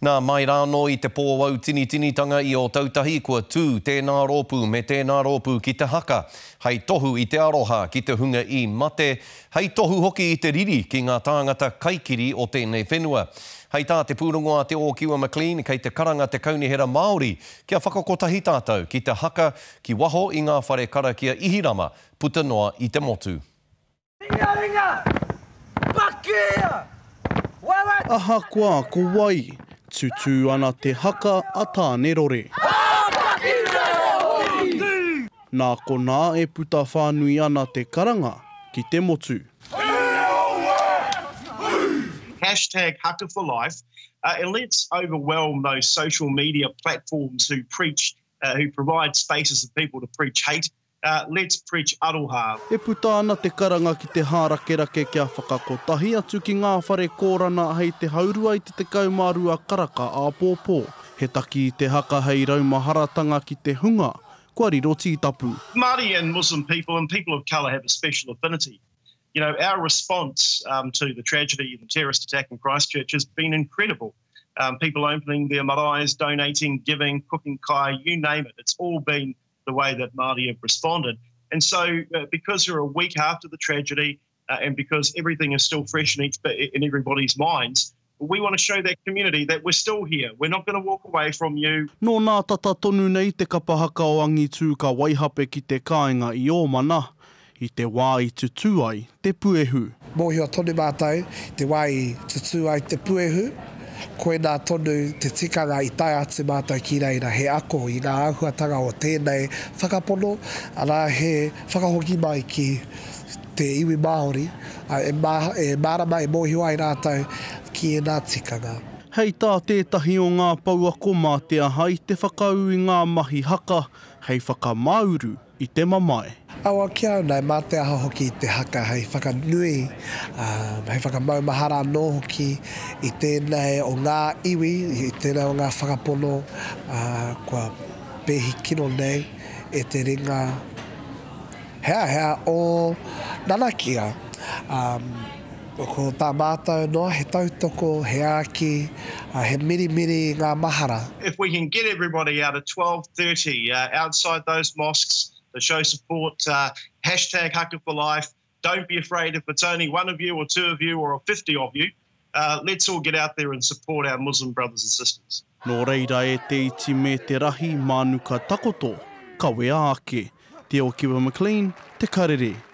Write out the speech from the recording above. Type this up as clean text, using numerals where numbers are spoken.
Nā, mai rānō i te pōautinitinitanga i Ōtautahi, kua tū tēnā rōpū me tēnā rōpū ki te haka, hei tohu i te aroha ki te hunga i mate, hei tohu hoki i te riri ki ngā tāngata kaikiri o tēnei whenua. Hei tā te pūrongo a Te Ōkiwa McLean, kei te karanga te Kaunihera Māori kia whakakotahi tātou ki te haka ki waho i ngā whare karakia Ihirama puta noa i te motu. Ringaringa! Pakia! Wawe! Ahakoa ko wai, tutū ana te haka a Tānerore. Nā konā e puta whānui ana te karanga ki te motu. Hashtag haka for life and let's overwhelm those social media platforms who preach, who provide spaces for people to preach hate Let's preach aroha. E puta ana te karanga ki te hārakerake kia whakakotahi atu ki ngā whare kōrana hei te haurua i te 12 karaka āpōpō. He taki i te haka hei raumaharatanga ki te hunga kua riro tītapu. Māori and Muslim people and people of colour have a special affinity. You know, our response to the tragedy and the terrorist attack in Christchurch has been incredible. People opening their maraes, donating, giving, cooking kai, you name it. It's all been the way that Māori have responded. And so, uh, because we're a week after the tragedy uh, and because everything is still fresh in, each, in everybody's minds, we want to show that community that we're still here. We're not going to walk away from you. Nō nā tata tonu nei te kapa haka o Angitū ka waihape ki te kāinga i Ōmana, i te wā i tutū ai te puehu. Mōhio tonu mātou, i te wā i tutū ai te puehu, koinā tonu te tikanga i tae atu mātou ki reira, he ako i ngā āhuatanga o tēnei whakapono, arā, he whakahoki mai ki te iwi Māori, e mārama, e mōhio ai rātou ki ēnā tikanga. Hei tā tētahi o ngā pouako mā te aha i te whakaū i ngā mahi haka hei whakamāuru i te mamae. Awa ki au nei, mā te aha hoki i te haka hei whakanui, hei whakamaumahara anō hoki i tēnei o ngā iwi, i tēnei o ngā whakapono kua pēhi kino nei e te ringa heahea o nanakia. Ko tā mātou noa he tautoko, he āki, he mirimiri i ngā mahara. If we can get everybody out at 12.30 outside those mosques to show support, hashtag haka for life, don't be afraid if it's only one of you or two of you or 50 of you, let's all get out there and support our Muslim brothers and sisters. Nō reira e te iti me te rahi mānuka takoto, kawea ake. Te Okiwa McLean, Te Karere.